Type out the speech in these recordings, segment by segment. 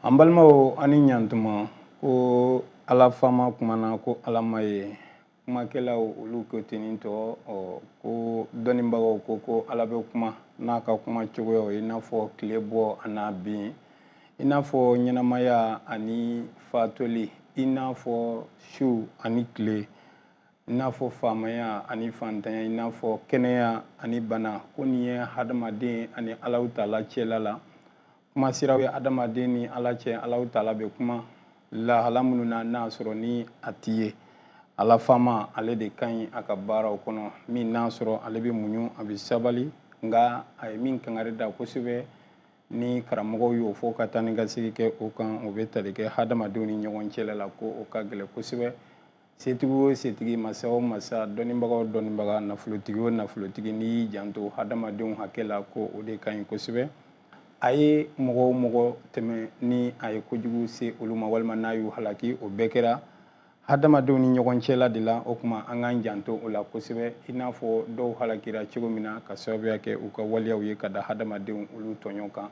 An balimaw, ani ɲantuma. Ko Ala faama kumana, ko Ala ma ye kumakɛlaw olu ko ten tɔ. Ɔ, ko dɔnnibagaw ko ko Ala bɛ kuma n'a ka kuma cogoyaw, i n'a fɔ tile bɔ a n'a bin, i n'a fɔ ɲɛnamaya ani fatoli, i n'a fɔ su ani tile, i n'a fɔ faamaya ani fantanya, i n'a fɔ kɛnɛya ani bana. Ko nin ye hadamaden ani Alahu Taala cɛla la kuma siraw ye. Adamaden ni Ala cɛ, Alahu Taala bɛ kuma lahala minnu na, n'a sɔrɔ ni a ti ye. Ala faama, ale de ka ɲi a ka baaraw kɔnɔ, min n'a sɔrɔ ale bɛ muɲu, a bɛ sabali. Nka a ye min kangari da kosɛbɛ, ni karamɔgɔw y'o fɔ ka taa ni ka segin kɛ o kan, o bɛ tali kɛ hadamadenw ni ɲɔgɔn cɛla la, ko o ka gɛlɛn kosɛbɛ. Setigi o setigi, masa o masa, dɔnnibaga o dɔnnibaga, nafolotigi o nafolotigi, n'i y'i janto hadamadenw hakɛ la, ko o de ka ɲi kosɛbɛ. A ye mɔgɔ o mɔgɔ tɛmɛ, ni a ye kojugu se olu ma walima n'a y'u halaki, o bɛɛ kɛra hadamadenw ni ɲɔgɔn cɛla de la. O tuma, an k'an janto o la kosɛbɛ, i n'a fɔ dɔw halakira cogo min na ka sababuya kɛ u ka waleyaw ye ka da hadamadenw olu tɔɲɔ kan.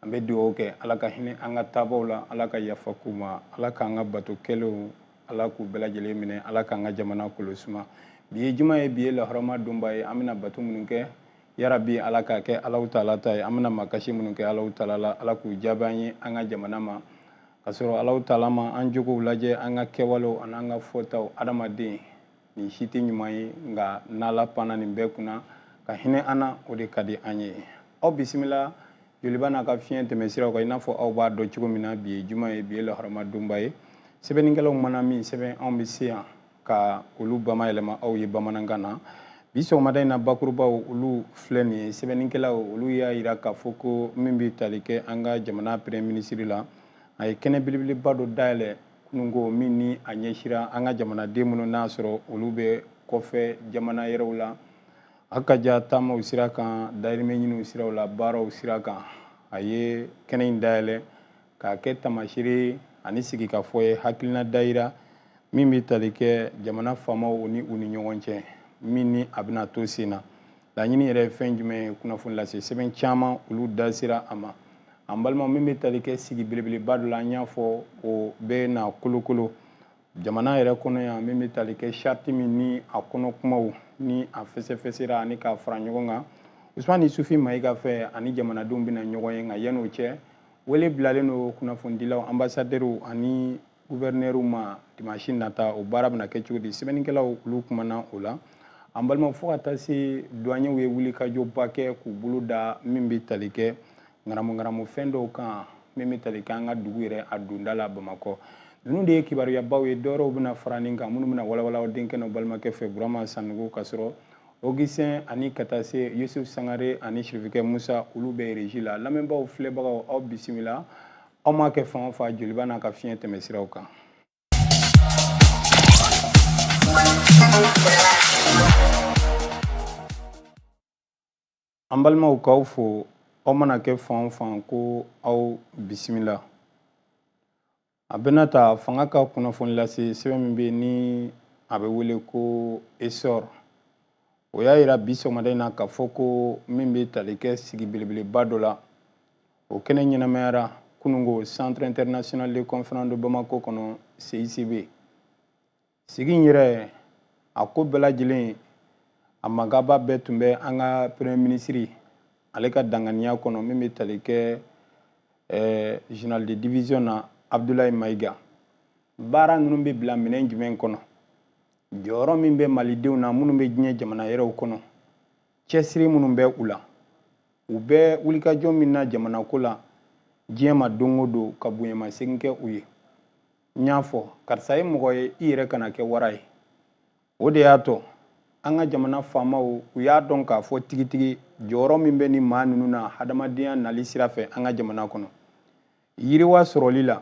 An bɛ dugawu kɛ, Ala ka hinɛ an ka taabaw la, Ala ka yafa k'u ma, Ala k'an ka bato kɛlenw, Ala k'u bɛɛ lajɛlen minɛ, Ala k'an ka jamana kolosuma. Bi ye juma ye, bi ye lahɔrɔma donba ye. An bɛna bato minnu kɛ, yarabi Ala k'a kɛ Alahu Taala ta ye. An bɛna makasi minnu kɛ Alahu Taala la, Ala k'u jaabi an ye an ka jamana ma, ka sɔrɔ Alahu Taala ma an jogow lajɛ, an ka kɛwalew ani an ka fɔtaw. Adamaden nin si tɛ ɲuman ye, nka n'Ala panna nin bɛɛ kunna ka hinɛ an na, o de ka di an ye. Aw bisimila Joliba n'a ka fiɲɛ tɛmɛsiraw kan. I n'a fɔ aw b'a dɔn cogo min na, bi ye juma ye, bi ye lahɔrɔma donba ye. Sɛbɛnnikɛlaw mana min sɛbɛn, anw bɛ se yan ka olu bamayɛlɛma aw ye bamanankan na. Bi sɔgɔmada in na, bakurubaw olu filɛ nin ye. Sɛbɛnnikɛlaw olu y'a yira k'a fɔ ko min bɛ tali kɛ an ka jamana premier ministre la, a ye kɛnɛ belebeleba dɔ dayɛlɛ kununko, min ni a ɲɛsira an ka jamanaden minnu n'a sɔrɔ olu bɛ kɔfɛ jamana yɛrɛw la, a ka ja taamaw sira kan, dayirimɛ ɲiniw siraw la, baaraw sira kan. A ye kɛnɛ in dayɛlɛ k'a kɛ tamasire ani sigikafɔ ye, hakilina dayira min bɛ tali kɛ jamana faamaw ni u ni ɲɔgɔn cɛ, min ni a bɛna to sen na. Laɲini yɛrɛ ye fɛn jumɛn ye? Kunnafoni lase sɛbɛn caman olu da sera a ma. An balima, min bɛ tali kɛ sigi belebeleba dɔ la, an y'a fɔ o bɛ na kolokolo jamana yɛrɛ kɔnɔ yan, min bɛ tali kɛ charte min ni a kɔnɔ kumaw ni a fɛsɛfɛsɛra ani k'a fara ɲɔgɔn kan, Usumani Isufi Mayiga fɛ, ani jamanadenw bɛna ɲɔgɔn ye. Nka yan'o cɛ, wele bilalen don kunnafonidilaw, ambassadeurs ani gouverneurs ma dimanche nata. O baara bɛna kɛ cogo di? Sɛbɛnnikɛlaw olu kumana o la. An balimaw, fo ka taa se douaniers ye wulikajɔba kɛ k'u bolo da min bɛ tali kɛ ŋaramu ŋaramu fɛn dɔw kan, min bɛ tali kɛ an ka dugu yɛrɛ a donda la Bamakɔ. Ninnu de ye kibaruyabaw ye. Dɔwɛrɛw bɛna fara nin kan, minnu bɛna walawala aw denkɛ n'aw balimakɛ fɛ, Burama Sanogo, ka sɔrɔ Augustin ani ka taa se Yusuf Sangare ani Sirifikɛ Musa, olu bɛ régie la. Lamɛnbaaw, filɛbagaw, aw bisimila. Aw m'a kɛ fan o fan, Joliba n'a ka fiɲɛ tɛmɛsiraw kan. An balimaw, k'aw fo. Aw mana kɛ fan o fan, ko aw bisimila. A bɛna ta fanga ka kunnafoni lase sɛbɛn min bɛ ni a bɛ wele ko Essor, o y'a yira bi sɔgɔmada in na k'a fɔ ko min bɛ tali kɛ sigi belebeleba dɔ la, o kɛnɛ ɲɛnamayara kununko Centre international de conférence de Bamako kɔnɔ, CICB. Sigi in yɛrɛ, a ko bɛɛ lajɛlen a magaba bɛɛ tun bɛ an ka premier ministre ale ka danganiya kɔnɔ, min bɛ tali kɛ général de division na, Abdoulaye Maïga. Baara ninnu bɛ bila minɛn jumɛn kɔnɔ? Jɔyɔrɔ min bɛ malidenw na minnu bɛ diɲɛ jamana yɛrɛw kɔnɔ, cɛsiri minnu bɛ u la, u bɛ wulikajɔ min na jamanako la diɲɛ ma don o don, ka bonyamasegin kɛ u ye. N y'a fɔ, karisa ye mɔgɔ ye, i yɛrɛ kana kɛ wara ye. O de y'a to an ka jamana faamaw u y'a dɔn k'a fɔ tigitigi jɔyɔrɔ min bɛ ni maa ninnu na hadamadenya nali sira fɛ an ka jamana kɔnɔ, yiriwa sɔrɔli la,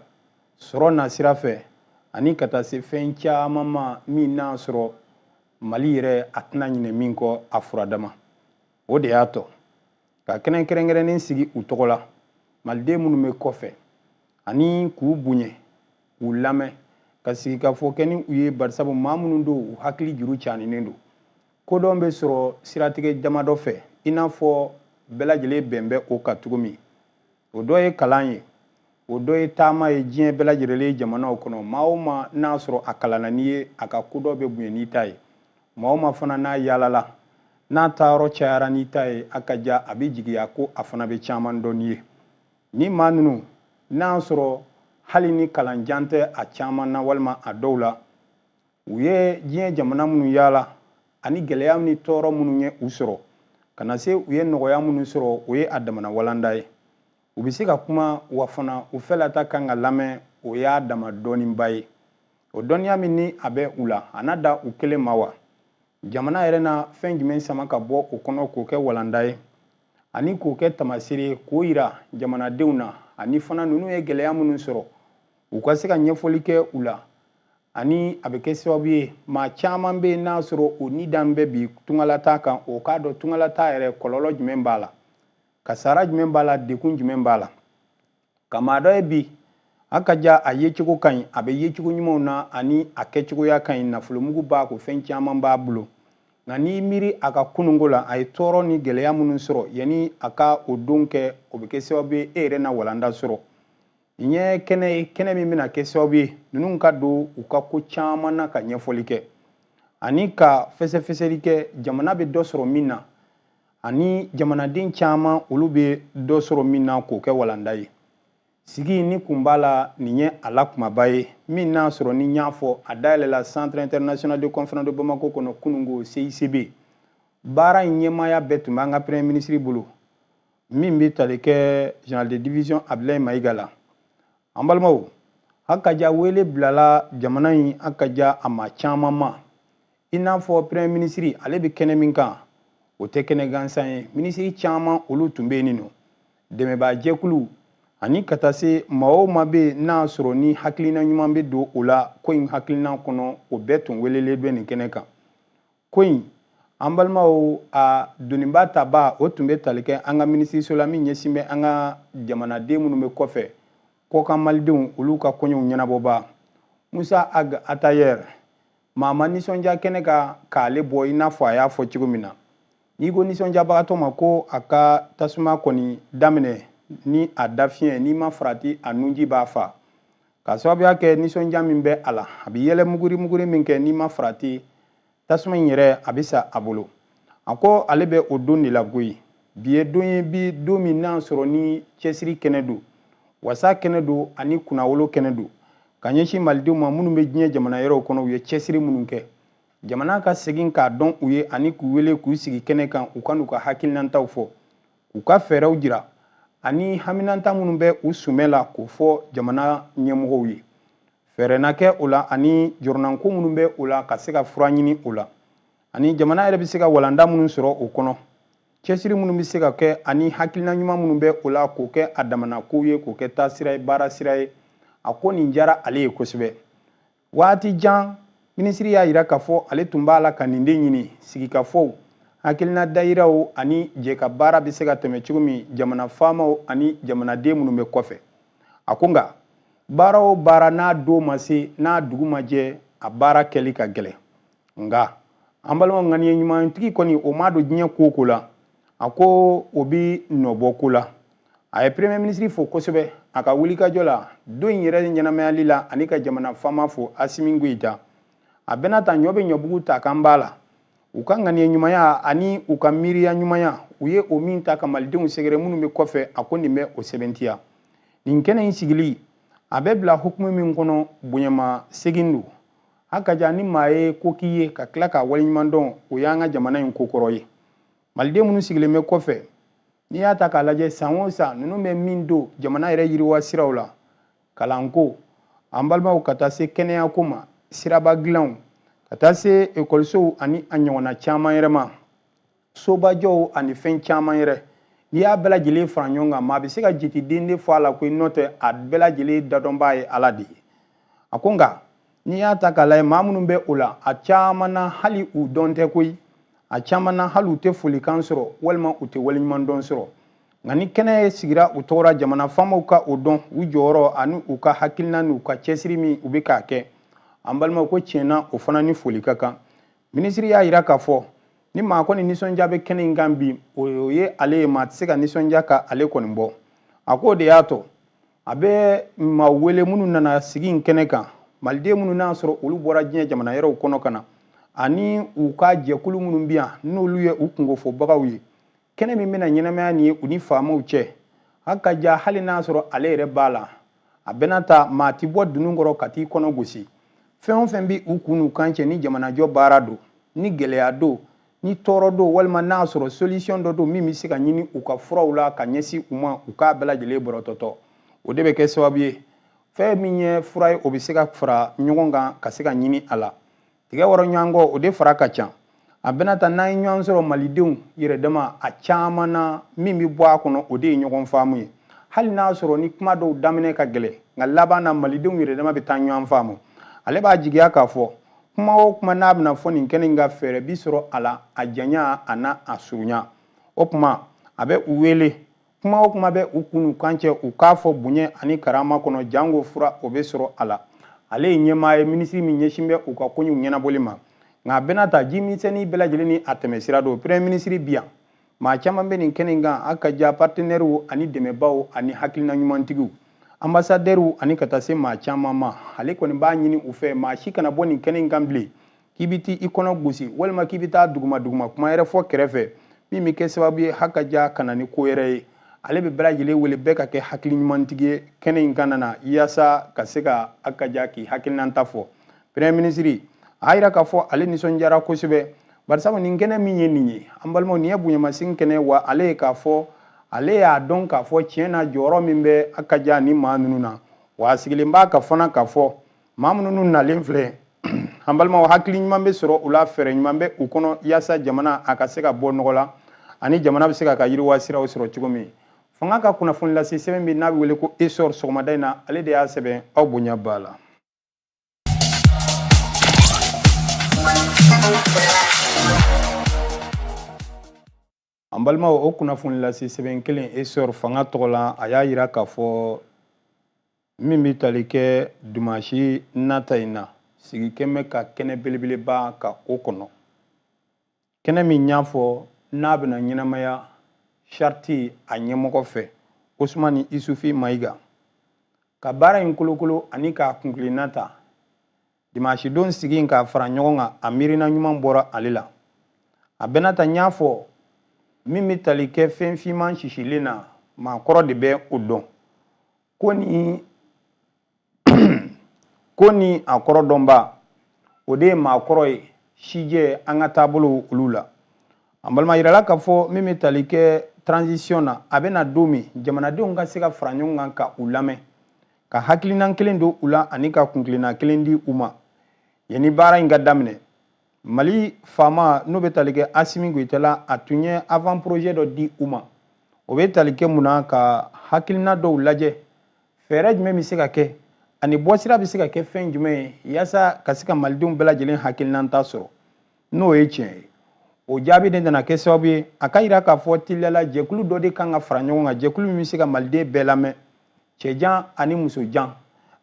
sɔrɔ na sira fɛ, ani ka taa se fɛn caman ma min n'a sɔrɔ Mali yɛrɛ a tɛna ɲinɛ min kɔ a furadama. O de y'a to ka kɛnɛ kɛrɛnkɛrɛnnen sigi u tɔgɔ la, maliden minnu bɛ kɔfɛ, ani k'u bonya, k'u lamɛn, ka sigikafɔ kɛ ni u ye, barisabu maa minnu don, u hakili juru caninen don. Kodɔn bɛ sɔrɔ siratigɛ damadɔ fɛ, i n'a fɔ bɛɛ lajɛlen bɛn bɛ o kan cogo min. O dɔ ye kalan ye, O dɔ ye taama ye diɲɛ bɛɛ lajɛlen jamanaw kɔnɔ. Maa o maa n'a sɔrɔ a kalanna n'i ye, a ka kodɔn bɛ bonya n'i ta ye. Maa o maa fana n'a yaalala, n'a taayɔrɔ cayara n'i ta ye, a ka ja a bɛ jigiya ko a fana bɛ caman dɔn n'i ye. Ni maa ninnu n'a sɔrɔ hali ni kalan jan tɛ a caman na walima a dɔw la, u ye diɲɛ jamana minnu yaala ani gɛlɛya ni tɔɔrɔ minnu ye u sɔrɔ ka na se u ye nɔgɔya minnu sɔrɔ, o ye a damana walanda ye. U bɛ se ka kuma wa fana u fɛlata kan ka lamɛn, o y'a dama dɔnniba ye. O dɔnniya min ni a bɛ u la, a na da u kelen ma wa? Jamana yɛrɛ na fɛn jumɛn sama ka bɔ o kɔnɔ k'o kɛ walanda ye ani k'o kɛ tamasere ye k'o yira jamanadenw na, ani fana ninnu ye gɛlɛya minnu sɔrɔ, u ka se ka ɲɛfɔli kɛ u la, ani a bɛ kɛ sababu ye maa caman bɛ yen n'a sɔrɔ o ni dan bɛ bi tungalata kan, o k'a dɔn tungalata yɛrɛ kɔlɔlɔ jumɛn b'a la, kasara jumɛn b'a la, degun jumɛn b'a la. Ka maa dɔ ye bi a ka ja a yecogo ka ɲi, a bɛ yecogo ɲumanw na ani a kɛcogoya ka ɲi, nafolomugu b'a ko, fɛn caman b'a bolo, nka n'i miiri a ka kununko la, a ye tɔɔrɔ ni gɛlɛya minnu sɔrɔ yanni a ka o don kɛ, o bɛ kɛ sababu ye e yɛrɛ na walanda sɔrɔ. Nin ye kɛnɛ ye, kɛnɛ min bɛna kɛ sababu ye ninnu ka don u ka ko caman na ka ɲɛfɔli kɛ ani ka fɛsɛfɛsɛli kɛ, jamana bɛ dɔ sɔrɔ min na ani jamanaden caman olu bɛ dɔ sɔrɔ min na k'o kɛ walanda ye. Sigi ni kun b'a la, nin ye a la kumaba ye min n'a sɔrɔ ni n y'a fɔ a dayɛlɛla Centre international de conférence de Bamako kɔnɔ kununko CICB. Baara in ɲɛmaaya bɛɛ tun b'an ka premier ministre bolo min bɛ tali kɛ général de division Abdoulaye Maïga la. An balimaw, a ka ja wele bilala jamana in a ka ja a maa caman ma, i n'a fɔ premier ministre ale bɛ kɛnɛ min kan, o tɛ kɛnɛ gansan ye. Minisiri caman olu tun bɛ yen nɔ, dɛmɛbaajɛkulu ani ka taa se maa o maa bɛ yen n'a sɔrɔ ni hakilina ɲuman bɛ don o la ko in hakilina kɔnɔ, o bɛɛ tun welelen bɛ nin kɛnɛ kan. Ko in, an balimaw, a doniba taba o tun bɛ tali kɛ an ka minisiriso la min ɲɛsin bɛ an ka jamanaden minnu bɛ kɔfɛ, kɔkan malidenw, olu ka koɲɛw ɲɛnabɔba Musa Ag Attaher. Maa ma nisɔndiya kɛnɛ kan k'ale bɔ i n'a fɔ a y'a fɔ cogo min na. N'i ko nisɔndiyabagatɔ ma ko a ka tasuma kɔni daminɛ ni a dafiɲɛ, n'i ma farati a nunji b'a fa, k'a sababuya kɛ nisɔndiya min bɛ a la, a bɛ yɛlɛ muguri muguri min kɛ, n'i ma farati tasuma in yɛrɛ a bɛ sa a bolo. A ko ale bɛ o don de la koyi. Bi ye don ye bi, don min n'a sɔrɔ ni cɛsiri kɛnɛ don, wasa kɛnɛ don ani kunnawolo kɛnɛ don ka ɲɛsin malidenw ma minnu bɛ diɲɛ jamana yɔrɔw kɔnɔ, u ye cɛsiri minnu kɛ, jamana ka segin k'a dɔn u ye ani k'u wele k'u sigi kɛnɛ kan, u ka n'u ka hakilinataw fɔ, k'u ka fɛɛrɛw jira ani haminanta minnu bɛ u sumɛ la k'o fɔ jamana ɲɛmɔgɔw ye. Fɛɛrɛ na kɛ o la ani jɔrɔnanko minnu bɛ o la ka se ka fura ɲini o la, ani jamana yɛrɛ bɛ se ka walanda minnu sɔrɔ o kɔnɔ, cɛsiri minnu bɛ se ka kɛ ani hakilina ɲuman minnu bɛ o la k'o kɛ a damana kow ye, k'o kɛ taasira ye, baara sira ye. A ko nin diyara ale ye kosɛbɛ. Waati jan minisiri y'a yira k'a fɔ ale tun b'a la ka nin de ɲini, sigikafɔw, hakilina dayiraw ani jɛka baara bɛ se ka tɛmɛ cogo min jamana faamaw ani jamanaden minnu bɛ kɔfɛ. A ko nka baara o baara n'a don ma se, n'a dugu ma jɛ, a baara kɛli ka gɛlɛn. Nka an balimaw, ŋaniya ɲumantigi kɔni o m'a don diɲɛ ko o ko la, a ko o bi nɔbɔ ko la. A ye premier ministre fo kosɛbɛ a ka wulikajɔ la don in yɛrɛ ɲɛnamayali la ani ka jamana faama fo Asimi Goyita. A bɛna ta ɲɔ bɛ ɲɔbugu ta kan b'a la, u ka ŋaniya ɲumanya ani u ka miiriya ɲumanya, u ye o min ta ka malidenw sɛgɛrɛ minnu bɛ kɔfɛ, a ko nin bɛ o sɛbɛntiya. Nin kɛnɛ in sigili a bɛ bila hukumu min kɔnɔ, bonyama segin don. A ka ja ni maa ye ko k'i ye ka tila k'a waleɲuman dɔn, o y'an ka jamana in kokɔrɔ ye. Maliden minnu sigilen bɛ kɔfɛ, n'i y'a ta k'a lajɛ, san o san ninnu bɛ min don jamana yɛrɛ yiriwa siraw la, kalanko, an balimaw, ka taa se kɛnɛyako ma, siraba dilanw, ka taa se ekɔlisow ani a ɲɔgɔnna caman yɛrɛ ma, sobajɔw ani fɛn caman yɛrɛ, n'i y'a bɛɛ lajɛlen fara ɲɔgɔn kan, maa bɛ se ka jateden de fɔ a la koyi, n'o tɛ a bɛɛ lajɛlen dadɔnbaa ye Ala de ye. A ko nka n'i y'a ta k'a lajɛ, maa minnu bɛ o la, a caman na hali u dɔn tɛ koyi, a caman na hali u tɛ folikan sɔrɔ walima u tɛ waleɲumandɔn sɔrɔ. Nka ni kɛnɛ sigira u tɔgɔra, jamana faamaw ka o dɔn u jɔyɔrɔ ani u ka hakilina n'u ka cɛsiri min u bɛ k'a kɛ, an balimaw, ko tiɲɛna o fana ni foli ka kan. Minisiri y'a yira k'a fɔ ni maa kɔni nisɔndiya bɛ kɛnɛ in kan bi, o ye ale ye, maa tɛ se ka nisɔndiya ka ale kɔni bɔ. A k'o de y'a to A bɛ maa wele minnu nana sigi in kɛnɛ kan, maliden minnu n'a sɔrɔ olu bɔra diɲɛ jamana yɛrɛw kɔnɔ ka na, ani u ka jɛkulu minnu bɛ yan n'olu ye u kungofɔbagaw ye. Kɛnɛ min bɛna ɲɛnamaya nin ye u ni faamaw cɛ, a ka ja hali n'a sɔrɔ ale yɛrɛ b'a la, a bɛna ta maa ti bɔ dunun kɔrɔ ka t'i kɔnɔ gosi. Fɛn o fɛn bɛ u kun n'u kan cɛ, ni jamanajɔ baara don, ni gɛlɛya don, ni tɔɔrɔ don, walima n'a sɔrɔ solution dɔ don min bɛ se ka ɲini u ka furaw la ka ɲɛsin u ma, u k'a bɛɛ lajɛlen bɔrɔtɔtɔ. O de bɛ kɛ sababu ye fɛn min ye fura ye, o bɛ se ka fara ɲɔgɔn kan ka se ka ɲini a la. Tigɛ wɔrɔ ɲɔgɔn kɔ, o de fara ka ca. A bɛna ta n'an ye ɲɔgɔn sɔrɔ malidenw yɛrɛ dama, a caman na min bɛ bɔ a kɔnɔ, o de ye ɲɔgɔn faamu ye. Hali n'a sɔrɔ ni kuma dɔw daminɛ ka gɛlɛn, nka laban na malidenw yɛrɛ dama bɛ taa ɲɔgɔn faamu. Ale b'a jigiya k'a fɔ kuma o kuma n'a bɛna fɔ nin kɛnɛ in ka, fɛɛrɛ bi sɔrɔ a la, a janya a n'a a surunya. O tuma a bɛ u wele, kuma o kuma bɛ u kun n'u kan cɛ, u k'a fɔ bonya ani karama kɔnɔ, jango fura o bɛ sɔrɔ a la. Ale ye ɲɛmaa ye minisiri min ɲɛsin bɛ u ka koɲɛw ɲɛnabɔli ma. Nka a bɛna ta ji misɛnnin bɛɛ lajɛlen ni a tɛmɛsira don. Premier ministre bi yan, maa caman bɛ nin kɛnɛ in kan, a ka ja partenaires ani dɛmɛbaaw ani hakilina ɲumantigiw, ambassadeurs, ani ka taa se maa caman ma. Ale kɔni b'a ɲini u fɛ, maa si kana bɔ nin kɛnɛ in kan bilen k'i bɛ t'i kɔnɔ gosi, walima k'i bɛ taa duguma duguma kuma yɛrɛ fɔ kɛrɛfɛ min bɛ kɛ sababu ye ha ka ja ka na ni ko yɛrɛ ye. Ale bɛ bɛɛ lajɛlen wele, bɛɛ ka kɛ hakili ɲumantigi ye kɛnɛ in kana na, yaasa ka se ka a ka ja k'i hakilinata fɔ. Premier ministre a yira k'a fɔ ale nisɔndiyara kosɛbɛ, barisabu nin kɛnɛ min ye nin ye, an balimaw, nin ye bonyamasegin kɛnɛ wa. Ale ye k'a fɔ ale y'a dɔn k'a fɔ tiɲɛ na jɔyɔrɔ min bɛ a ka ja ni maa ninnu na, wa a sigilen b'a ka fana k'a fɔ maa minnu nalen filɛ, an balimaw, hakili ɲuman bɛ sɔrɔ u la, fɛɛrɛ ɲuman bɛ u kɔnɔ, yaasa jamana a ka se ka bɔ nɔgɔ la ani jamana bɛ se k'a ka yiriwa siraw sɔrɔ cogo min. Fanga ka kunnafoni lase sɛbɛn min n'a bɛ wele ko Essor, sɔgɔmada in na ale de y'a sɛbɛn. Aw bonya b'a la. An balimaw, o kunnafoni lase sɛbɛn kelen Essor fanga tɔgɔ la, a y'a yira k'a fɔ min bɛ tali kɛ dimanche nata in na, sigi kɛn bɛ ka kɛnɛ belebeleba ka o kɔnɔ, kɛnɛ min y'a fɔ n'a bɛna ɲɛnamaya charte a ɲɛmɔgɔ fɛ, Usumani Isufi Mayiga, ka baara in kolokolo ani k'a kunkilenna ta. Dimanche don sigi in k'a fara ɲɔgɔn kan, a miirina ɲuman bɔra ale la. A bɛna ta n y'a fɔ min bɛ tali kɛ fɛn finman sisilen na, maakɔrɔ de bɛ o dɔn. Ko ni a kɔrɔ dɔnba, o de ye maakɔrɔ ye sijɛ an ka taabolo olu la. An balima, yirala k'a fɔ min bɛ tali kɛ transition na, a bɛna don min jamanadenw ka se ka fara ɲɔgɔn kan ka u lamɛn, ka hakilina kelen don u la ani ka kunkilenna kelen di u ma yanni baara in ka daminɛ. Mali faama n'o bɛ tali kɛ Asimi Goyita la, a tun ye avant projet dɔ di u ma. O bɛ tali kɛ mun na? Ka hakilina dɔw lajɛ, fɛɛrɛ jumɛn bɛ se ka kɛ ani bɔsira bɛ se ka kɛ fɛn jumɛn ye yaasa ka se ka malidenw bɛɛ lajɛlen hakilinata sɔrɔ, n'o ye tiɲɛ ye. O jaabi de nana kɛ sababu ye a ka yira k'a fɔ teliyala jɛkulu dɔ de kan ka fara ɲɔgɔn kan, jɛkulu min bɛ se ka maliden bɛɛ lamɛn, cɛjan ani musojan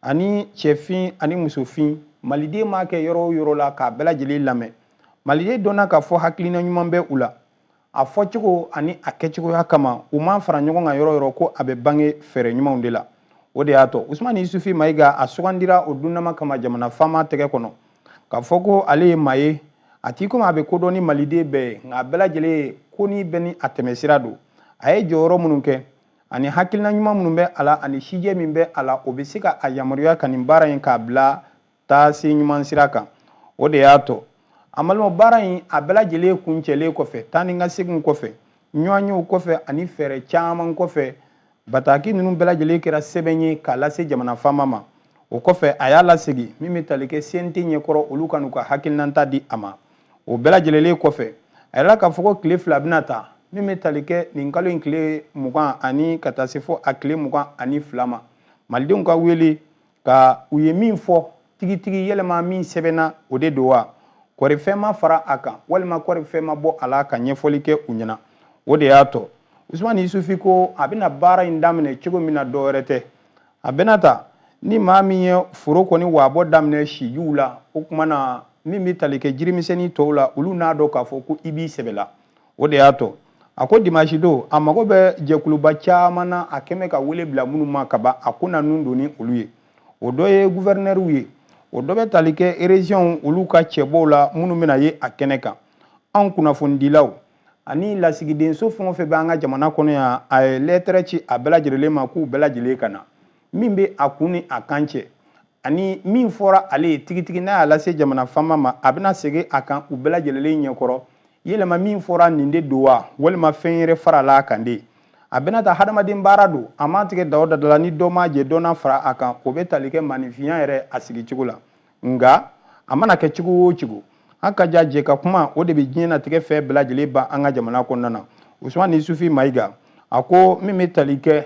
ani cɛfin ani musofin. Maliden m'a kɛ yɔrɔ o yɔrɔ la k'a bɛɛ lajɛlen lamɛn. Maliden dɔnna k'a fɔ hakilina ɲuman bɛ u la, a fɔcogo ani a kɛcogoya kama u m'a fara ɲɔgɔn kan yɔrɔ yɔrɔ ko a bɛ bange fɛɛrɛ ɲumanw de la. O de y'a to Usumani Isufi Mayiga a sugandira o dunnama kama jamana faama tɛgɛ kɔnɔ, k'a fɔ ko ale ye maa ye, a t'i komi a bɛ kodɔn ni maliden bɛɛ ye, nka a bɛɛ lajɛlen ko ni bɛɛ ni a tɛmɛsira don. A ye jɔyɔrɔ minnu kɛ ani hakilina ɲuman minnu bɛ a la ani sijɛ min bɛ a la, o bɛ se ka a yamaruya ka nin baara in k'a bila taase ɲuman sira kan. O de y'a to an balimaw, baara in a bɛɛ lajɛlen kuncɛlen kɔfɛ, taa ni ka segin kɔfɛ, ɲɔgɔnyew kɔfɛ ani fɛɛrɛ caman kɔfɛ, bataki ninnu bɛɛ lajɛlen kɛra sɛbɛn ye k'a lase jamana faama ma. O kɔfɛ a y'a lasegin min bɛ tali kɛ CNT ɲɛkɔrɔ, olu ka n'u ka hakilinata di a ma. O bɛɛ lajɛlen kɔfɛ, a yɛrɛ k'a fɔ ko tile 2 bɛna ta min bɛ tali kɛ nin kalo in tile 20 ani ka taa se fo a tile 22 ma, malidenw ka wele ka u ye min fɔ tigitigi, yɛlɛma min sɛbɛnna o de don wa, kɔri fɛn ma fara a kan walima kɔri fɛn ma bɔ a la, ka ɲɛfɔli kɛ u ɲɛna. O de y'a to Usumani Isufi ko a bɛna baara in daminɛ cogo min na, dɔwɛrɛ tɛ, a bɛna ta ni maa min ye foro kɔni waabɔ daminɛ sijuw la, o tuma na min bɛ tali kɛ jirimisɛnnin tɔw la, olu n'a dɔn k'a fɔ ko i b'i sɛbɛ la. O de y'a to A ko dimanche don, a mago bɛ jɛkuluba caman na, a kɛmɛ ka wele bila minnu ma ka ban, a ko na nun don ni olu ye. O dɔ ye guvɛrinɛriw ye, o dɔ bɛ tali kɛ région olu ka cɛbɔw la minnu bɛna ye a kɛnɛ kan. Anw kunnafonidilaw ani lasigidenso fɛn o fɛn bɛ an ka jamana kɔnɔ yan, a ye lɛtɛrɛ ci a bɛɛ lajɛlen ma k'u bɛɛ lajɛlen ka na. Min bɛ a kun ni a kan cɛ ani min fɔra ale ye tigitigi, n'a y'a lase jamana faama ma, a bɛna segin a kan u bɛɛ lajɛlen ɲɛkɔrɔ. Yɛlɛma min fɔra nin de don wa, walima fɛn yɛrɛ farala a kan de? A bɛna ta hadamaden baara don, a m'a tigɛ da o da la, ni dɔ m'a jɛ dɔ n'a fara a kan, o bɛ tali kɛ maninfinya yɛrɛ a sigicogo la. Nka a mana kɛ cogo o cogo, an ka ja jɛ ka kuma, o de bɛ diɲɛ natigɛ fɛn bɛɛ lajɛlen ban an ka jamana kɔnɔna na. Usumani Isufi Mayiga, a ko min bɛ tali kɛ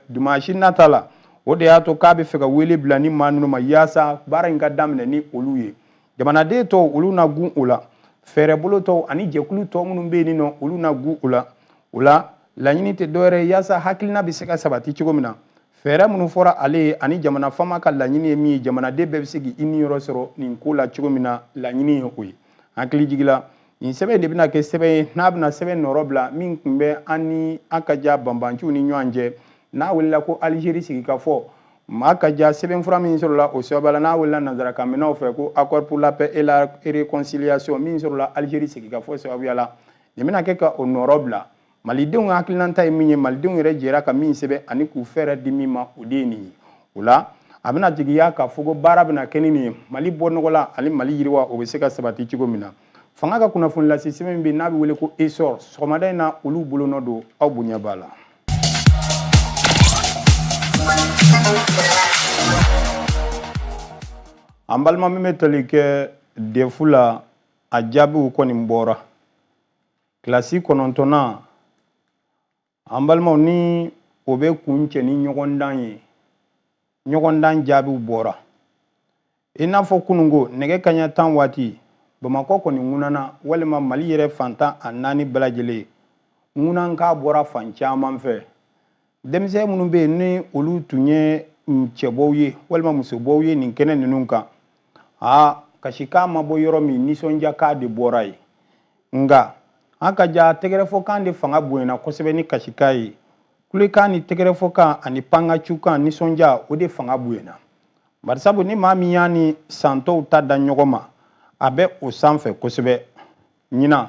dimanche nata la, o de y'a to k'a bɛ fɛ ka wele bila ni maa ninnu ma yaasa baara in ka daminɛ ni olu ye. Jamanaden tɔw, olu na gun o la, fɛɛrɛbolo tɔw ani jɛkulu tɔ minnu bɛ yen nɔ, olu na gun o la. O la laɲini tɛ dɔwɛrɛ ye yaasa hakilina bɛ se ka sabati cogo min na, fɛɛrɛ minnu fɔra ale ye ani jamana faama ka laɲini ye min ye, jamanaden bɛɛ bɛ se k'i niyɔrɔ sɔrɔ nin ko la cogo min na, laɲini ye o ye. Hakili jigila, nin sɛbɛn de bɛna kɛ sɛbɛn ye n'a bɛna sɛbɛn nɔrɔ bila min tun bɛ an ni an ka ja banbanciw ni ɲɔgɔn cɛ, n'a welela ko Alizeri sigikafɔ. Maa ka ja sɛbɛnfura min sɔrɔla o sababu la, n'a welela nanzarakanmɛnnaw fɛ ko accord pour la paix et la réconciliation, min sɔrɔla Alizeri sigikafɔ sababuya la, nin bɛna kɛ ka o nɔrɔ bila. Malidenw ka hakilinata ye min ye, malidenw yɛrɛ jɛra ka min sɛbɛn ani k'u fɛɛrɛ di min ma, o de ye nin ye. O la a bɛna jigiya k'a fɔ ko baara bɛna kɛ ni nin ye, Mali bɔ nɔgɔ la ani Mali yiriwa, o bɛ se ka sabati cogo min na. Fanga ka kunnafoni lase sɛbɛn min bɛ n'a bɛ wele ko Essor, sɔgɔmada in na olu bolonɔ don, aw bonya b'a la. An balima, min bɛ tali kɛ DEF la, a jaabiw kɔni bɔra. Kilasi kɔnɔntɔnnan, an balimaw, ni o bɛ kuncɛ ni ɲɔgɔndan ye, ɲɔgɔndan jaabiw bɔra. I n'a fɔ kununko nɛgɛ kaɲa 10 waati, Bamakɔ kɔni ŋunana, walima Mali yɛrɛ fan 14 bɛɛ lajɛlen ŋunankan bɔra fan caman fɛ. Denmisɛn minnu bɛ yen ni olu tun ye cɛbɔw ye walima musobɔw ye nin kɛnɛ ninnu kan, aa, kasikan ma bɔ yɔrɔ min, nisɔndiyakan de bɔra yen. Nka an ka ja tɛgɛrɛfɔkan de fanga bonyana kosɛbɛ ni kasikan ye. Kulekan ni tɛgɛrɛfɔkan ani pankacukan, nisɔndiya, o de fanga bonyana, barisabu ni maa min y'a ni san tɔw ta da ɲɔgɔn ma, a bɛ o sanfɛ kosɛbɛ. Ɲinan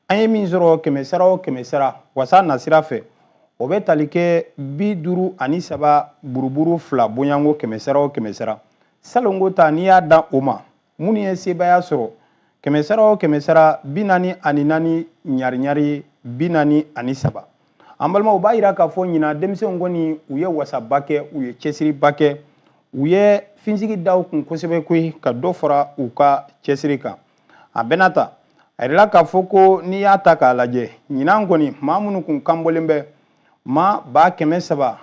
an ye min sɔrɔ kɛmɛ sara o kɛmɛ sara wasa nasira fɛ, o bɛ tali kɛ 53 buruburu 2 bonyanko kɛmɛ sara o kɛmɛ sara. Salongo ta, n'i y'a dan o ma, minnu ye sebaaya sɔrɔ kɛmɛ sara o kɛmɛ sara, 44 ɲariɲari 43. An balimaw, b'a yira k'a fɔ ɲinan denmisɛnw kɔni, u ye wasaba kɛ, u ye cɛsiriba kɛ, u ye finsigi da u kun kosɛbɛ koyi, ka dɔ fara u ka cɛsiri kan. A bɛna ta a yirala k'a fɔ ko n'i y'a ta k'a lajɛ, ɲinan kɔni maa minnu kun kanbɔlen bɛ, maa 300,000,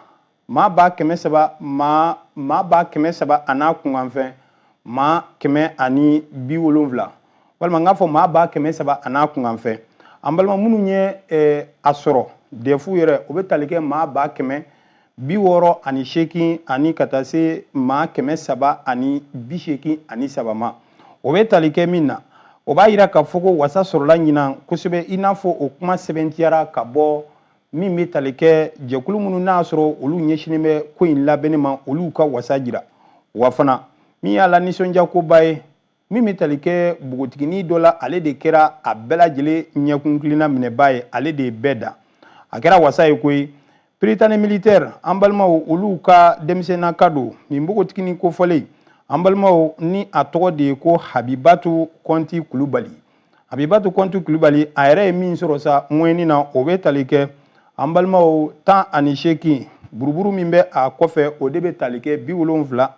maa 300,000, maa 300,000 a n'a kunkanfɛn maa 170, walima n k'a fɔ maa 300,000 a n'a kunkanfɛn. An balima minnu ye a sɔrɔ DEF yɛrɛ, o bɛ tali kɛ maa 168,000 ani ka taa se maa 383 ma. O bɛ tali kɛ min na, o b'a yira k'a fɔ ko wasa sɔrɔla ɲinan kosɛbɛ, i n'a fɔ o kuma sɛbɛntiyara ka bɔ min bɛ tali kɛ jɛkulu minnu n'a sɔrɔ olu ɲɛsinnen bɛ ko in labɛnni ma, olu ka wasa jira. Wa fana min y'a la nisɔndiyakoba ye, min bɛ tali kɛ npogotiginin dɔ la, ale de kɛra a bɛɛ lajɛlen ɲɛkunkilenna minɛbaa ye, ale de ye bɛɛ da, a kɛra wasa ye koyi. Prytanée militaire, an balimaw, olu ka denmisɛnninaka don nin npogotiginin kofɔlen. An balimaw, ni a tɔgɔ de ye ko Habibatu Kɔnti Kulubali. Habibatu Kɔnti Kulubali, a yɛrɛ ye min sɔrɔ sa moyenne na, o bɛ tali kɛ, an balimaw, 18 buruburu min bɛ a kɔfɛ, o de bɛ tali kɛ 72 la.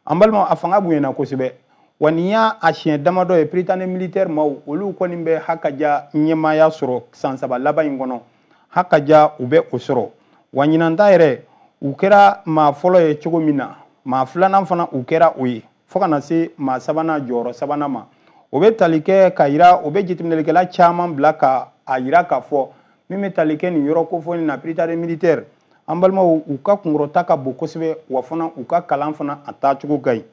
An balimaw, a fanga bonyana kosɛbɛ. Wa nin y'a a siɲɛ damadɔ ye Prytanée militaire maaw, olu kɔni bɛ hakaja ɲɛmaaya sɔrɔ san 3 laban in kɔnɔ, hakaja u bɛ o sɔrɔ. Wa ɲinan ta yɛrɛ, u kɛra maa fɔlɔ ye cogo min na, maa filanan fana u kɛra o ye, fo ka na se maa sabanan, jɔyɔrɔ sabanan ma. O bɛ tali kɛ ka yira, o bɛ jateminɛlikɛla caman bila ka a yira k'a fɔ min bɛ tali kɛ nin yɔrɔ kofɔlen na, Prytanée militaire, an balimaw, u ka kunkɔrɔta ka bon kosɛbɛ, wa fana u ka kalan fana a taacogo ka ɲi.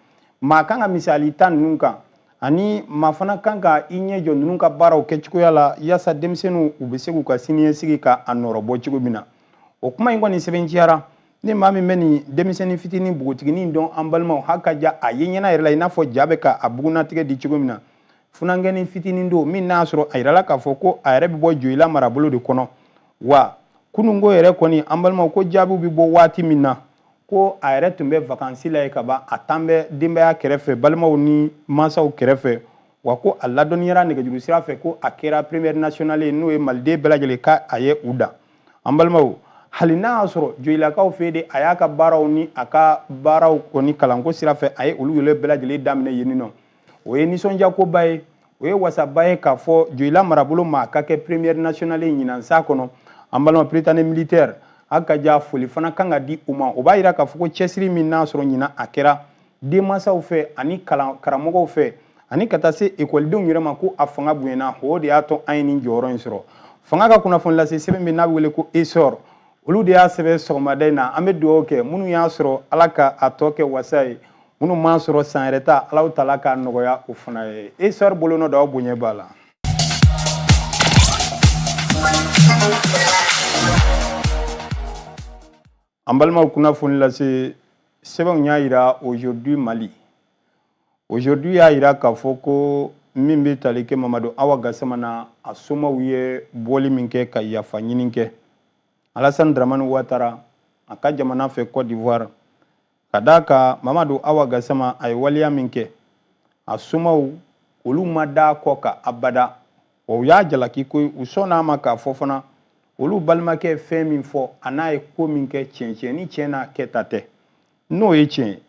Maa kan ka misali ta ninnu kan. Ani maa fana kan ka i ɲɛ jɔ ninnu ka baaraw kɛcogoya la, yaasa denmisɛnninw u bɛ se k'u ka siniɲɛsigi ka a nɔrɔbɔ cogo min na. O kuma in kɔni sɛbɛnciyara. Ni maa min bɛ nin denmisɛnnin fitinin npogotiginin dɔn, an balimaw, hali ka ja a ye ɲɛna yɛrɛ la, i n'a fɔ ja bɛ ka a bugunnatigɛ di cogo min na. Funankɛnin fitinin don min n'a sɔrɔ a yirala k'a fɔ ko a yɛrɛ bɛ bɔ Joyila marabolo de kɔnɔ. Wa kununko yɛrɛ kɔni, an balimaw, ko jaabiw bɛ bɔ waati min na, ko a yɛrɛ tun bɛ vakansi la yen ka ban, a tan bɛ denbaya kɛrɛfɛ, balimaw ni mansaw kɛrɛfɛ. Wa ko a ladɔnniyara nɛgɛjuru sira fɛ ko a kɛra première nationale ye, n'o ye maliden bɛɛ lajɛlen ka a ye u dan. An balimaw, hali n'a y'a sɔrɔ Joyilakaw fɛ de, a y'a ka baaraw ni a ka baaraw kɔni kalanko sira fɛ, a ye olu yɛrɛ bɛɛ lajɛlen daminɛ yen nɔ. O ye nisɔndiyakoba ye, o ye wasaba ye k'a fɔ Joyila marabolo ma ka kɛ première nationale ɲinan sa kɔnɔ. An balima, Prytanée militaire, a ka ja foli fana kan ka di u ma. O b'a yira k'a fɔ ko cɛsiri min n'a sɔrɔ ɲinan a kɛra denmansaw fɛ ani kalan karamɔgɔw fɛ ani ka taa se ekɔlidenw yɛrɛ ma, ko a fanga bonyana. O de y'a to an ye nin jɔyɔrɔ in sɔrɔ. Fanga ka kunnafoni lase sɛbɛn min n'a bɛ wele ko Essor, olu de y'a sɛbɛn sɔgɔmada in na. An bɛ dugawu kɛ minnu y'a sɔrɔ, Ala ka a tɔ kɛ wasa ye. Minnu m'a sɔrɔ, san yɛrɛ ta, Ala tala k'a nɔgɔya o fana ye. Essor bolonɔ dɔ, aw bonya b'a la. An balimaw, kunnafoni lase sɛbɛnw y'a yira Aujourd'hui Mali, Aujourd'hui y'a yira k'a fɔ ko min bɛ tali kɛ Mamadu Awa Gasama na, a somaw ye bɔli min kɛ ka yafa ɲini kɛ Alassane Dramane Ouattara a ka jamana fɛ Côte d'Ivoire, ka d'a kan Mamadu Awa Gasama a ye waleya min kɛ, a somaw olu ma da kɔ ka abada. Wa u y'a jalaki koyi, u sɔnn'a ma k'a fɔ fana olu balimakɛ fɛn min fɔ a n'a ye ko min kɛ, tiɲɛ tiɲɛ ni tiɲɛ n'a kɛta tɛ. N'o ye tiɲɛ ye,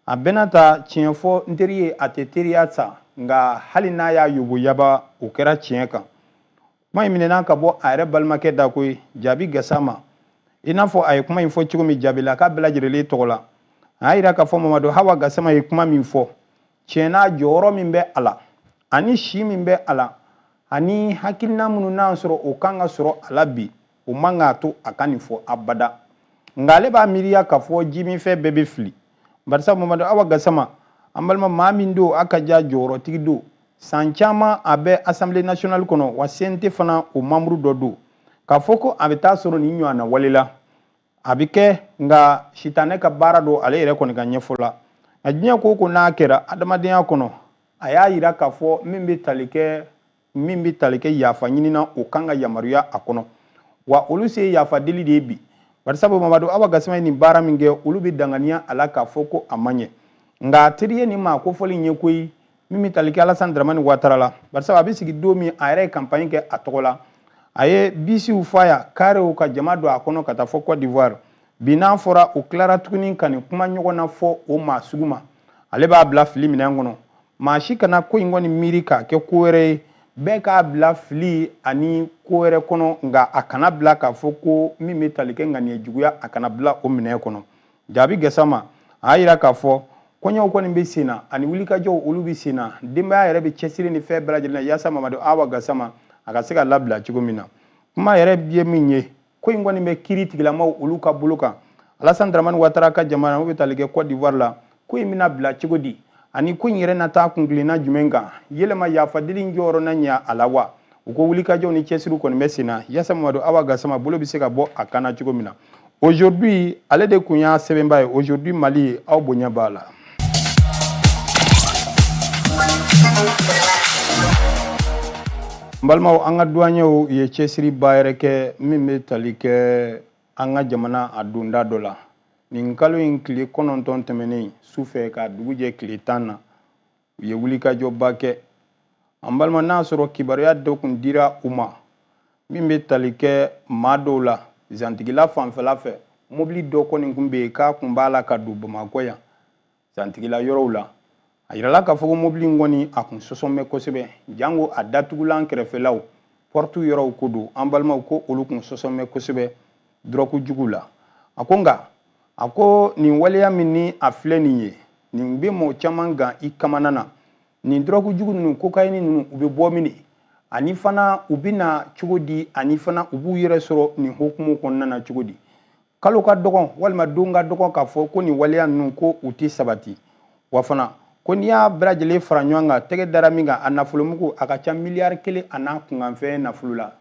a bɛna ta tiɲɛ fɔ n teri ye, a tɛ teriya sa, nka hali n'a y'a yoboyaba, o kɛra tiɲɛ kan. Kuma in minɛna ka bɔ a yɛrɛ balimakɛ da koyi, Jaabi Gasama. I n'a fɔ a ye kuma in fɔ cogo min Jaabilaka bɛɛ lajɛlen tɔgɔ la, a y'a yira k'a fɔ Mamadu Hawa Gasama ye kuma min fɔ tiɲɛ n'a jɔyɔrɔ min bɛ a la ani si min bɛ a la ani hakilina minnu n'a sɔrɔ o kan ka sɔrɔ a la bi, o man k'a to a ka nin fɔ abada. Nka ale b'a miiriya k'a fɔ jiminfɛn bɛɛ bɛ fili, barisa Mamadu Awa Gasama, an balima, maa min don, a ka ja jɔyɔrɔtigi don, san caman a bɛ Assemblée nationale kɔnɔ, wa CNT fana o membre dɔ don. K'a fɔ ko a bɛ taa sɔrɔ nin ɲɔgɔnna wale la, a bɛ kɛ, nka sitanɛ ka baara don, ale yɛrɛ kɔni ka ɲɛfɔ la. Nka diɲɛ ko ko n'a kɛra adamadenya kɔnɔ, a y'a yira k'a fɔ min bɛ tali kɛ yafa ɲini na, o kan ka yamaruya a kɔnɔ. Wa olu se yafa deli de ye bi, barisabu Mamadu Awa Gasama ye nin baara min kɛ, olu bɛ danganiya a la k'a fɔ ko a ma ɲɛ. Nka a teri ye nin maa kofɔli ye koyi, min bɛ tali kɛ Alassane Dramane Ouattara la, barisabu a bɛ sigi don min, a yɛrɛ ye campagne kɛ a tɔgɔ la, a ye bisiw fa ya karew ka jama don a kɔnɔ ka taa fɔ Côte d'Ivoire. Bi n'a fɔra o tilara tuguni ka nin kuma ɲɔgɔn na fɔ o maa sugu ma, ale b'a bila fili minɛn kɔnɔ. Maa si kana ko in kɔni miiri k'a kɛ ko wɛrɛ ye, bɛɛ k'a bila fili ani ko wɛrɛ kɔnɔ, nka a kana bila k'a fɔ ko min bɛ tali kɛ ŋaniya juguya, a kana bila o minɛn kɔnɔ. Jaabi Gasama a y'a yira k'a fɔ kɔɲɔw kɔni bɛ sen na ani wulikajɔw olu bɛ sen na, denbaya yɛrɛ bɛ cɛsiri ni fɛn bɛɛ lajɛlen na yaasa Mamadu Awa Gasama a ka se ka labila cogo min na. Kuma yɛrɛ ye min ye, ko in kɔni bɛ kiiri tigilamaw olu ka bolo kan. Alassane Dramane Ouattara ka jamana, o bɛ tali kɛ Côte d'Ivoire la, ko in bɛna bila cogo di ani ko in yɛrɛ na taa kunkilenna jumɛn kan, yɛlɛma yafadeli jɔyɔrɔ na ɲɛ a la wa? U ko wulikajɔw ni cɛsiriw kɔni bɛ sen na yaasa Mamadu Awa Gasama bolo bɛ se ka bɔ a kan na cogo min na. Aujourd'hui, ale de kun y'a sɛbɛnba ye. Aujourd'hui Mali, aw bonya b'a la. N balimaw, an ka duwanɲɛw ye cɛsiriba yɛrɛ kɛ min bɛ tali kɛ an ka jamana a donda dɔ la. Nin kalo in tile 9 tɛmɛnen su fɛ ka dugu jɛ tile 10 na, u ye wulikajɔba kɛ. An balima, n'a sɔrɔ kibaruya dɔ kun dira u ma min bɛ tali kɛ maa dɔw la Zantigila fanfɛla fɛ, mobili dɔ kɔni kun bɛ yen k'a kun b'a la ka don Bamakɔ yan Zantigila yɔrɔw la. A yirala k'a fɔ ko mobili in kɔni a kun sɔsɔn bɛ kosɛbɛ, jango a datugulan kɛrɛfɛlaw pɔrɔtu yɔrɔw ko don. An balimaw, ko olu kun sɔsɔn bɛ kosɛbɛ dɔrɔgu jugu la. A ko nka a ko nin waleya min ni a filɛ nin ye, nin bɛ mɔgɔ caman gan i kamana na. Nin dɔrɔgu jugu ninnu, kokayini ninnu, u bɛ bɔ min ani fana u bɛ na cogo di, ani fana u b'u yɛrɛ sɔrɔ nin hukumu kɔnɔna na cogo di? Kalo ka dɔgɔn walima don ka dɔgɔn k'a fɔ ko nin waleya ninnu ko u tɛ sabati. Wa fana Ko n'i y'a bɛɛ lajɛlen fara ɲɔgɔn kan, tɛgɛ dara min kan, a nafolomugu a ka ca miliyari 1 a n'a kunkanfɛn nafolo la.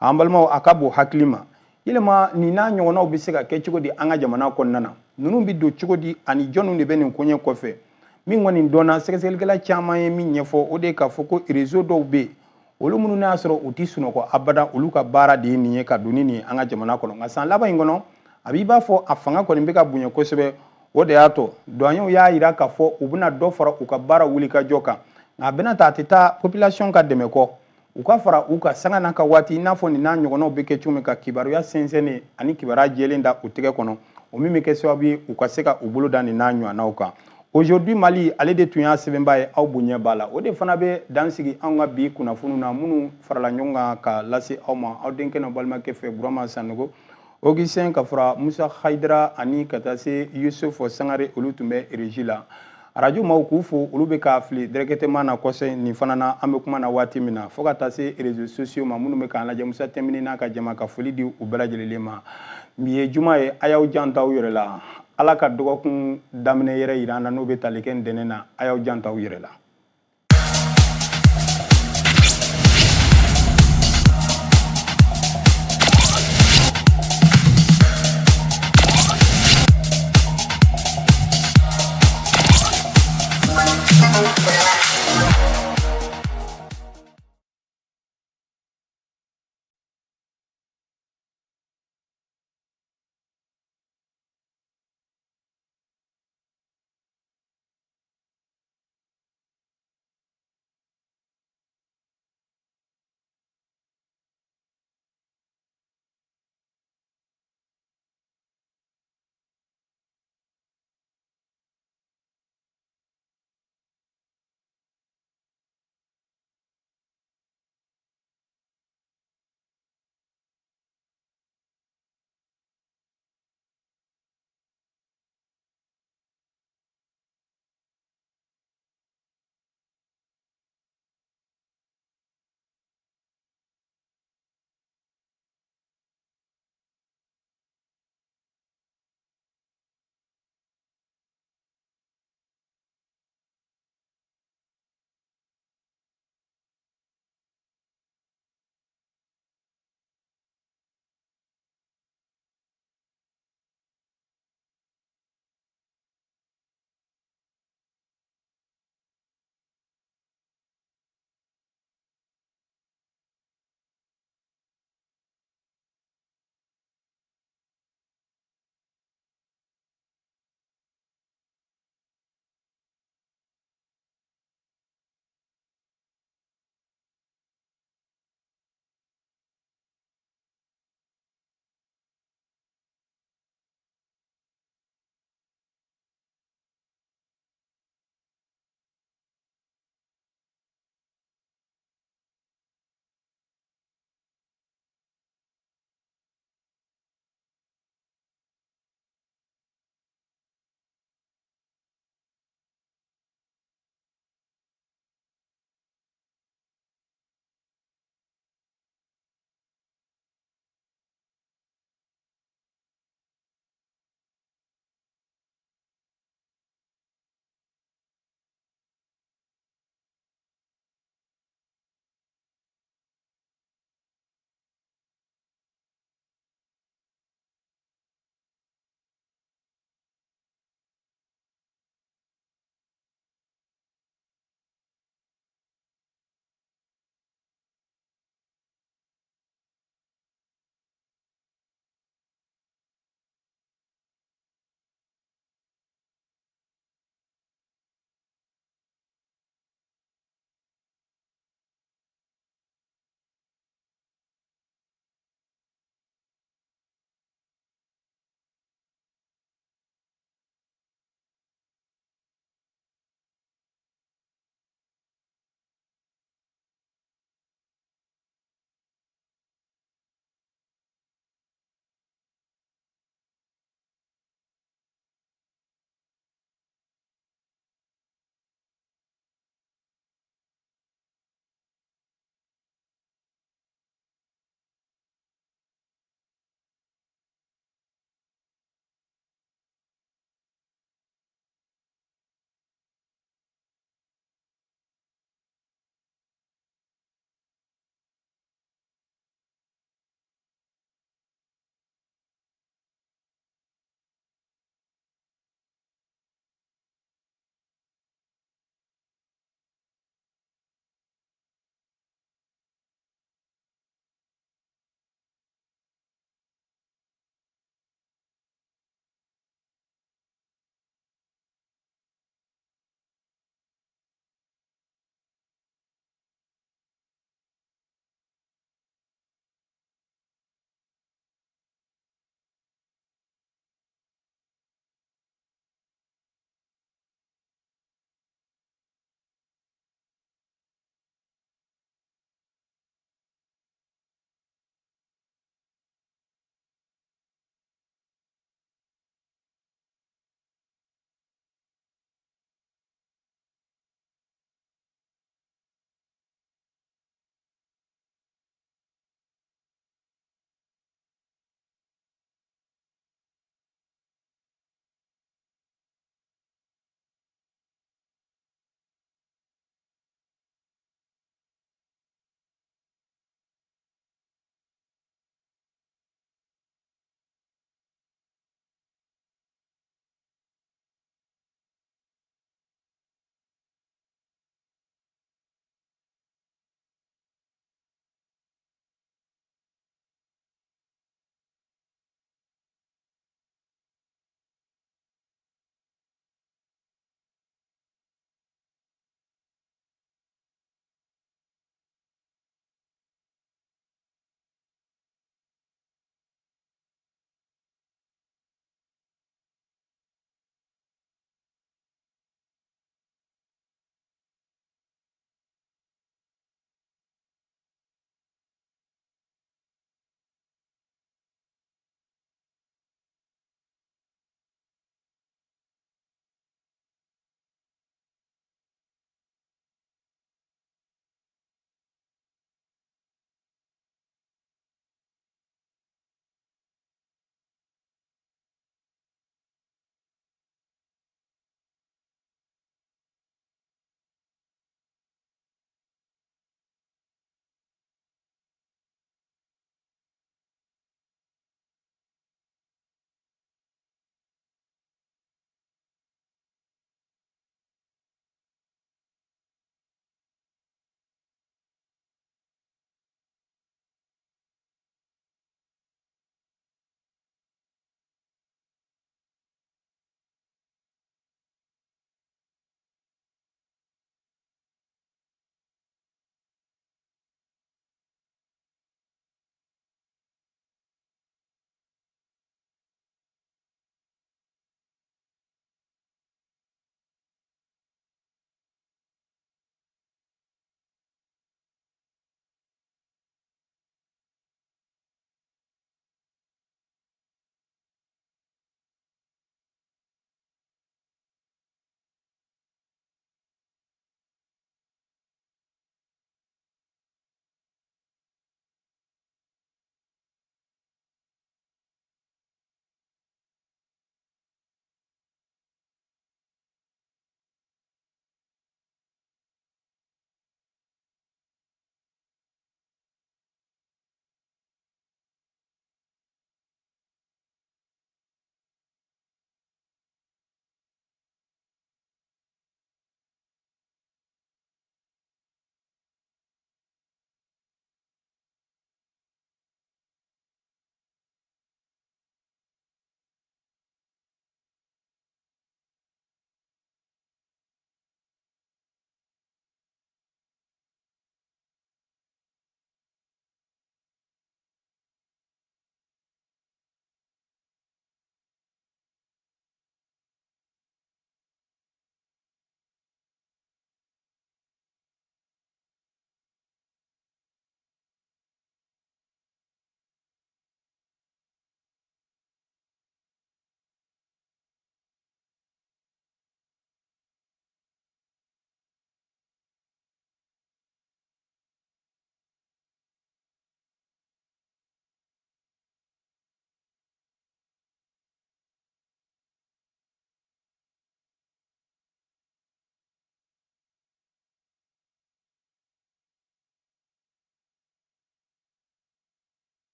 An balimaw, a ka bon hakili ma. Yɛlɛma nin n'a ɲɔgɔnnaw bɛ se ka kɛ cogo di an ka jamana kɔnɔna na? Ninnu bɛ don cogo di ani jɔnniw de bɛ nin koɲɛ kɔfɛ? Min kɔni dɔnna, sɛgɛsɛgɛlikɛla caman ye min ɲɛfɔ, o de ye k'a fɔ ko réseau dɔw bɛ yen, olu minnu n'a sɔrɔ u tɛ sunɔgɔ abada, olu ka baara de ye nin ye ka don ni nin ye an ka jamana kɔnɔ. Nka san laban in kɔnɔ, a b'i b'a fɔ a fanga kɔni bɛ ka bonya kosɛbɛ. O de y'a to douaniers y'a yira k'a fɔ u bɛna dɔ fara u ka baara wulikajɔ kan. Nka a bɛna ta, a tɛ taa population ka dɛmɛ kɔ, u ka fara u ka sanga n'a ka waati, i n'a fɔ nin n'a ɲɔgɔnnaw bɛ kɛ cogo min, ka kibaruya sɛnsɛnnen ani kibaruya jɛlen da u tɛgɛ kɔnɔ, o min bɛ kɛ sababu ye u ka se ka u bolo da nin n'a ɲɔgɔnnaw kan. Aujourd'hui Mali, ale de tun y'a sɛbɛnba ye, aw bonya b'a la. O de fana bɛ dan sigi anw ka bi kunnafoniw na minnu farala ɲɔgɔn kan ka lase aw ma, aw denkɛ n'aw balimakɛ fɛ, Burama Sanogo Augustin, ka fara Musa Hayidara ani ka taa se Yusuf Sangare, olu tun bɛ régie la. Arajo maaw, k'u fo, olu bɛ k'a fili directement na kɔsɛ nin fana na an bɛ kuma na waati min na, fo ka taa se réseaux sociaux ma minnu bɛ k'an lajɛ, Musa Tɛmini n'a ka jama, ka foli di u bɛɛ lajɛlen ma. Bi ye juma ye, a y'aw janto aw yɛrɛ la. Ala ka dɔgɔkun daminɛ yɛrɛ yira an na, n'o bɛ tali kɛ ntɛnɛn na. A y'aw janto aw yɛrɛ la.